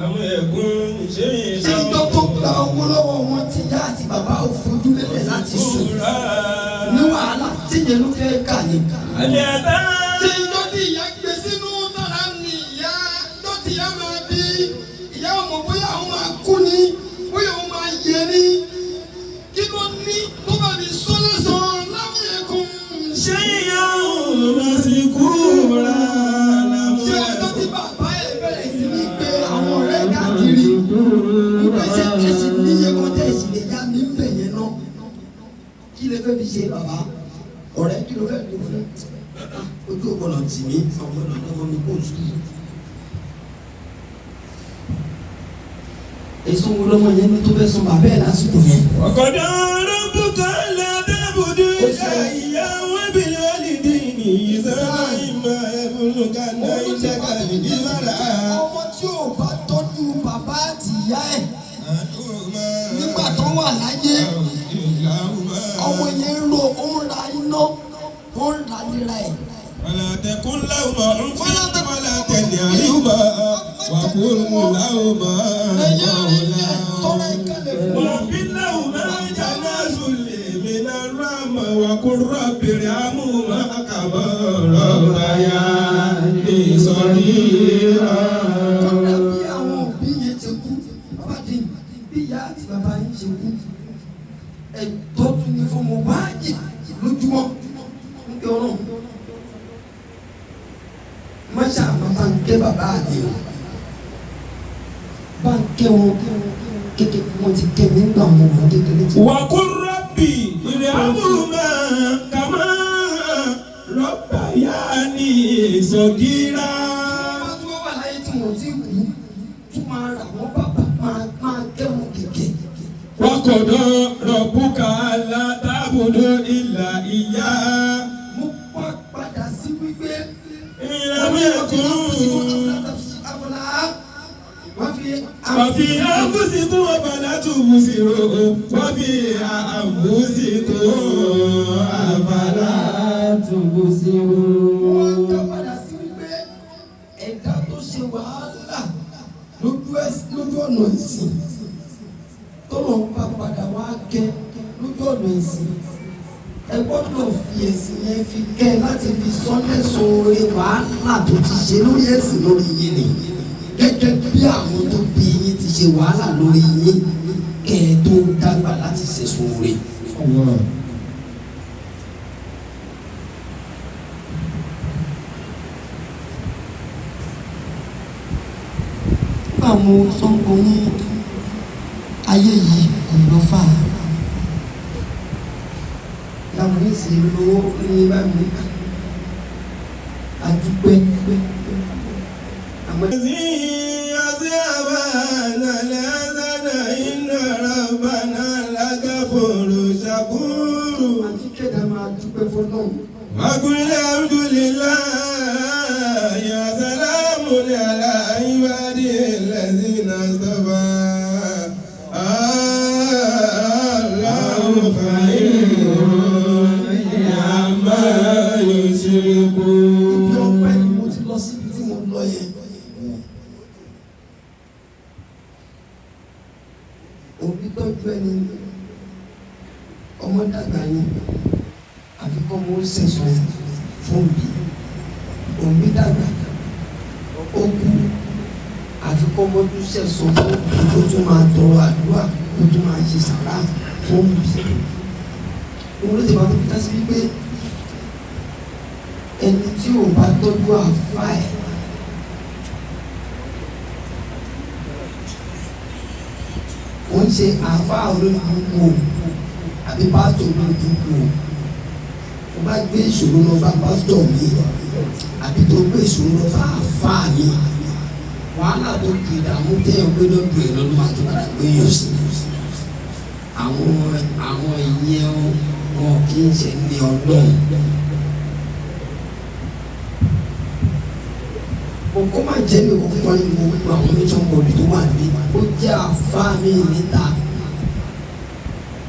لم يكن شيئا Ṣé ìjọ tó gba owó lọ́wọ́ wọn tí ìyá àti bàbá ò fojú lélẹ̀ láti sùn ní wàhálà tí ìyẹn ló fẹ́ kà ní? هل أتى Ṣé ìjọ tí ìyá gbé sínú tára ní ìyá ìjọ tí ìyá máa bí ìyá ọmọ bóyá òun máa kú ni, bóyá òun máa yẹ ni, kí ló ní tó bá mi sọ́lẹ̀sán lámì ẹ̀kún? شيئا مذكورا لم Ṣé ọjọ́ tí bàbá ẹ̀ bẹ̀rẹ̀ sí ní pé àwọn ọ̀rẹ́ káàkiri wípé ṣé ẹ̀sìn níye kan tẹ̀ ẹ̀sìn lè yá mi ń bẹ̀ yẹn náà, kí lè fẹ́ fi ṣe bàbá ọ̀rẹ́, kí ló fẹ́ lò fún? Ojú ògbọ́nà tì mí, ọ̀gbọ́nà lọ́mọ mi kò sùn. Èso wo lọ́mọ yẹn ní tó fẹ́ sọ bàbá ẹ̀ lásìkò yẹn? وقضى ربك ألا تعبدوا إلا إياه وبالوالدين إحسانا إما يبلغن عندك الكبر Ọmọ tí ò bá tọ́jú bàbá àti ìyá ẹ̀ أحدهما nígbà tó wà láyé, أو كلاهما ọmọ yẹn ń ro, ó ń ra iná, ó ń ra nira ẹ̀. ولا تقل لهما أف ولا تنهرهما وقل لهما Ẹ̀yẹ́ rẹ̀ lẹ̀ قولا tọ́lá ìkàlẹ̀ fún wọn. واغفر لهما جناح الذل من الرحمة وقل رب ارحمهما كما ربياني صغيرا. Kódà bí àwọn òbí yẹn ti kú, bàbá dín bí ìyá àti bàbá yẹn ṣe kú, ẹ̀tọ́ tún ní fún ọmọ wájì lójúmọ́ nígbà ọ̀run. Máṣá bàbá ń kẹ́ bàbá mi o, bá ń kẹ́ wọn kékeré, wọn ti kẹ́ mi nígbà wọn wọn kékeré ti. وقل رب ارحمهما كما ربياني صغيرا. Wọ́n tún wà láyé tí wọ́n ti kú, tún máa rà wọ́n bàbá máa kẹ́ wọn kékeré. وقضى ربك ألا تعبدوا إلا إياه. Mo pa padà sí wípé. إن لم يكن وفي أنفسكم أفلا تبصرون وفي أنفسكم أفلا Wọ́n تبصرون. dá padà sí wípé ẹ̀dá tó ṣe wàhálà lójú ọ̀nà ìsìn tó lọ ń bá padà wá kẹ́ lójú ọ̀nà ìsìn, ẹ gbọ́dọ̀ fi ẹ̀sìn yẹn fi kẹ́ láti fi sọ́lẹ̀ sóore wàhálà tó ti ṣe lórí ẹ̀sìn lórí yín ni, gẹ́gẹ́ bí àwọn tó bí yín ti ṣe wàhálà lórí yín kẹ́ ẹ tó dàgbà láti ṣe sóore. Nígbà mo sọ́nkọ ní ayé yìí kò lọ fà á, láwọn oníṣìí lówó ní bá mi àdúpẹ́ àmọ́. أذهبنا الأذن إن ربنا لغفور شكور. Àti kẹ́dà máa dúpẹ́ fọlọ́run. وقل الحمد لله يا سلام على عباده الذين اصطفى الله خير عما يشركون. Ibi ọpẹ́ ni mo ti lọ síbi tí mo lọ yẹn. Òbí tọ́jú ẹni, ọmọ dàgbà ni, àfi kọ́ mo ń sẹ̀sọ̀ fún òbí. Òbí dàgbà, ó kú, àfi kọ́ mo tún sẹ̀sọ̀ fún òbí, tó tún máa tọrọ àdúrà, tó tún máa ṣe sàrà fún òbí. Òun ló ti máa tó fi dá sí wípé ẹni tí ò bá tọ́jú àfa ẹ̀ kò ń ṣe àfa olódùkú o àbí pásítọ̀ olódùkú o. O bá gbé ìṣòro lọ bá pásítọ̀ mi àbí tó gbé ìṣòro lọ bá àfa mi, wàhálà tó kì í dààmú téèyàn gbé lọ́dún ẹ̀ lọ́dún máa tó padà gbé yàn sí. Àwọn ìyẹn wọn kì í ṣe ní ọlọ́run. Kó má jẹ́ mi kó kọ́ ni mo gbọ́ àwọn oníṣòwò tó wà ní ó jẹ́ àfa mi níta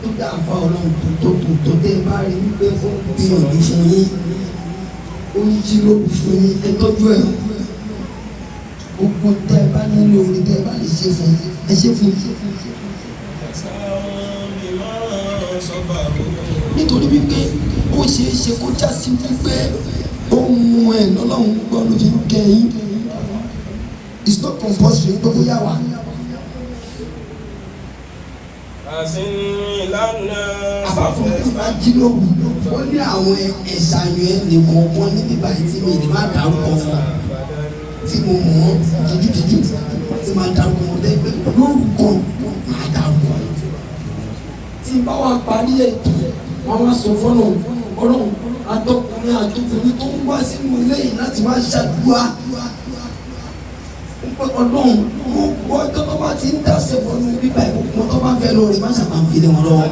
tó jẹ́ àfa ọlọ́run tó tó tó tó tẹ́ ẹ bá rí wípé ó ń gbìyànjú fún yín, ó ń jí lóru fún yín, ẹ tọ́jú ẹ̀. Gbogbo tẹ́ ẹ bá nílò orí tẹ́ ẹ bá lè ṣe. ṣe fún ẹ ṣe fún. Nítorí wípé ó ṣeé ṣe kó já sí wípé ohun ẹ̀ lọ́lọ́run gbọ́ ló fi ń kẹ́ yín. It's not compulsory pé kó yá wa. Àbáfọ̀ tí bá jí lóru, ó ní àwọn ẹ̀ṣàyàn ẹnìkọ̀ọ̀kan níbí báyìí tí mi lè má dárúkọ fún, tí mo mọ̀ ọ́ jíjújíjú tí máa dárúkọ wọn lẹ́gbẹ́ lórúkọ máa dárúkọ wọn. Tí n bá wá parí ètò, wọn wá sọ fọ́nà ọlọ́run atọ́kùnrin àtọkùnrin tó ń wá sínú ilé yìí láti wá ṣàdúrà pé ọlọ́run gbogbo ọjọ́ tó bá ti ń dáṣẹ́ wọnú bíbá ìgbókùn tó bá ń fẹ́ lóore má ṣàbà ń fi lé wọn lọ́wọ́.